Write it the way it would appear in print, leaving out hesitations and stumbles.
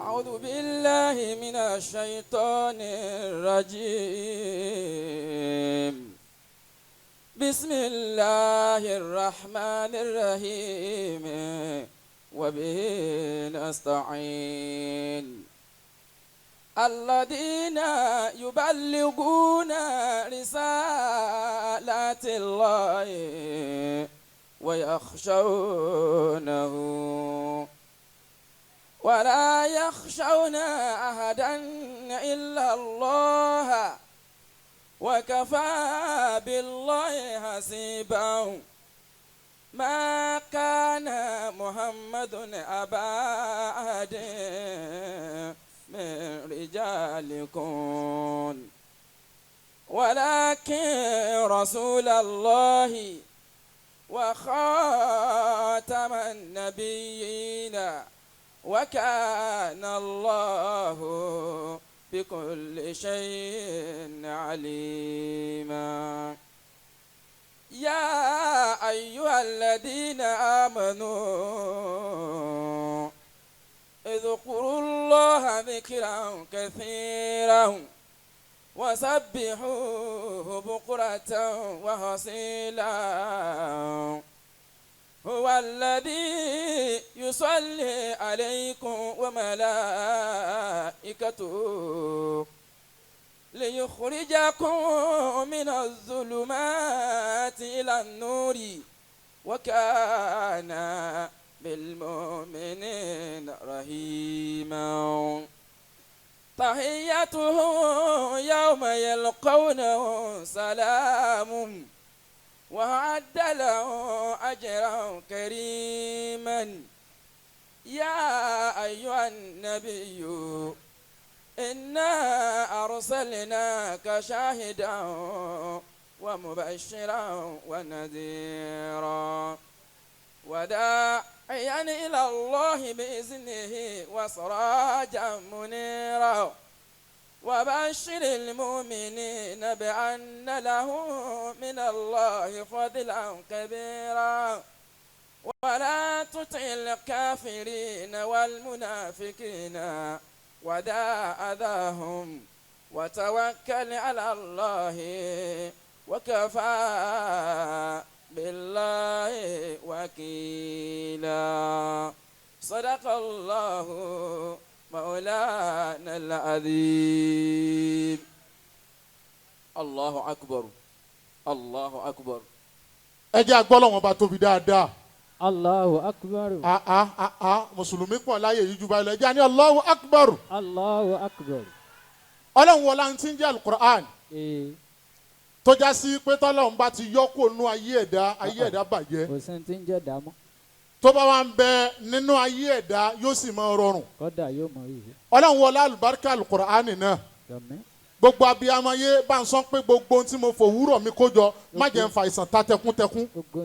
أعوذ بالله من الشيطان الرجيم. بسم الله الرحمن الرحيم. وبه نستعين. الذين يبلغون رسالات الله ويخشونه ولا يخشون أحدا إلا الله وكفى بالله حسيبا. ما كان محمد أبا أحد من رجالكم ولكن رسول الله وخاتم النبيين، وكان الله بكل شيء عليما. يا أيها الذين آمنوا اذكروا الله ذكرا كثيرا وسبحوه بكرة وأصيلا. هو الذي يصلي عليكم وملائكته ليخرجكم من الظلمات إلى النور، وكان بالمؤمنين رحيما. تحيتهم يوم يلقونه سلام، وأعد لهم أجرا كريما. يا أيها النبي إنا أرسلناك شاهدا ومبشرا ونذيرا وداعيا إلى الله بإذنه وسراجا منيرا. وبشر المؤمنين بأن لهم من الله فضلا كبيرا. ولا تطع الكافرين والمنافقين ودع أذاهم وتوكل على الله، وكفى بالله وكيلا. صدق الله مولانا العظيم. الله أكبر، الله أكبر. Ẹ jẹ́ agbọ́ lọ́wọ́n bá tóbi dáadáa. Allahu akbar. Àá àá, mùsùlùmí pọ̀ láyé yìí ju báyìí lọ. Ẹ jẹ́ àní Allahu akbar. Allahu akbar. Ọlọ́run wọlá ń tí ń jẹ́ alukur'an tó já sí pé tọ́lọ́run bá ti yọ kó nú ayé ẹ̀dá, ayé ẹ̀dá bàjẹ́. Kò sí ti ń jẹ́ dààmú. Tó bá wà ń bẹ nínú ayé ẹ̀dá, yóò sì máa rọrùn. Kọ́dà yóò mọ yìí. Ọlọ́run wọlá àlùbáríkà alukur'an náà. Gàmí. Gbogbo abiyamọ yé bá ń sọ pé gbogbo ohun tí mo fòwúrọ̀ mi kó jọ, má jẹ́ ń fa ìsàn ta tẹkúntẹkún. Gbogbo.